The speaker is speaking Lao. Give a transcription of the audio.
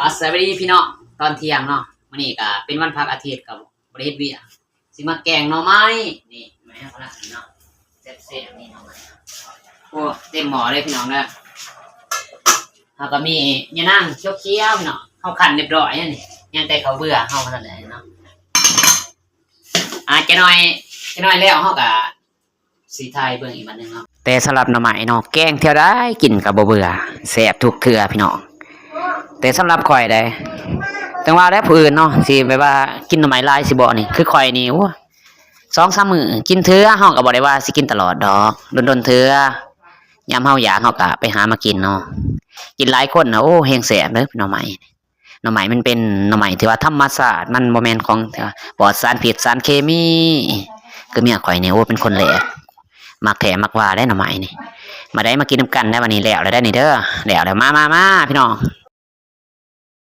ອາ ສະບາຍດີພີ່ນ້ອງ ຕອນທ່ຽງເນາະ. ມື້ນີ້ກະເປັນວັນພັກອາທິດ ກະບໍ່ໄດ້ເຮັດວຽກ ຊິມາແກງໜໍ່ໄມ້. ນີ້ໜໍ່ໄມ້ເຮົາກຳລັງເນາະ ແຊບໆ ນີ້ໜໍ່ໄມ້. ໂອ້ ເຕັມໝໍ້ເລີຍພີ່ນ້ອງເດີ. ເຮົາກະມີຍານາງຂຽວໆ ພີ່ນ້ອງ ເຮົາຄັ້ນຮຽບຮ້ອຍແລ້ວນີ້ ຍັງແຕ່ເຂົ້າເບືອເຮົາເທົ່ານັ້ນແຫຼະເນາະ. ອາ ຈັກໜ້ອຍ ຈັກໜ້ອຍແລ້ວເຮົາກະ ຊິຖ່າຍເບິ່ງອີກບາດໜຶ່ງເນາະ. ແຕ່ສຳລັບໜໍ່ໄມ້ເນາະ ແກງເທື່ອໃດກິນກໍບໍ່ເບື່ອ ແຊບທຸກເທື່ອພີ່ນ້ອງ. ແຕ່ສຳລັບຂ້ອຍໃດ ຈັ່ງວ່າແຫຼະ ຜູ້ອື່ນເນາະ ຊິແບບວ່າກິນໜໍ່ໄມ້ຫຼາຍຊິບໍ່ນີ້ ຄືຂ້ອຍນີ້ ໂອ້ ສອງສາມມື້ກິນເທື່ອ. ເຮົາກໍບໍ່ໄດ້ວ່າຊິກິນຕະຫຼອດດອກ ດົນໆເທື່ອ ຍາມເຮົາຢາກເຮົາກໍໄປຫາມາກິນເນາະ. ກິນຫຼາຍຄົນນະ ໂອ້ ແຮງແຊບເດີໜໍ່ໄມ້. ໜໍ່ໄມ້ມັນເປັນໜໍ່ໄມ້ທີ່ວ່າທຳມະຊາດ ມັນບໍ່ແມ່ນຂອງທີ່ວ່າປອດສານພິດສານເຄມີ. ຄືເມຍຂ້ອຍນີ້ ໂອ້ ເປັນຄົນແລກ ມັກແທ້ມັກວ່າເດ້ໜໍ່ໄມ້ນີ້. ມາໄດ້ມາກິນນຳກັນໄດ້ ວັນນີ້ແລ້ວແລ້ວໄດ໋ນີ້ເດີ ແລ້ວແລ້ວ ມາ ມາ ມາ ພີ່ນ້ອງ.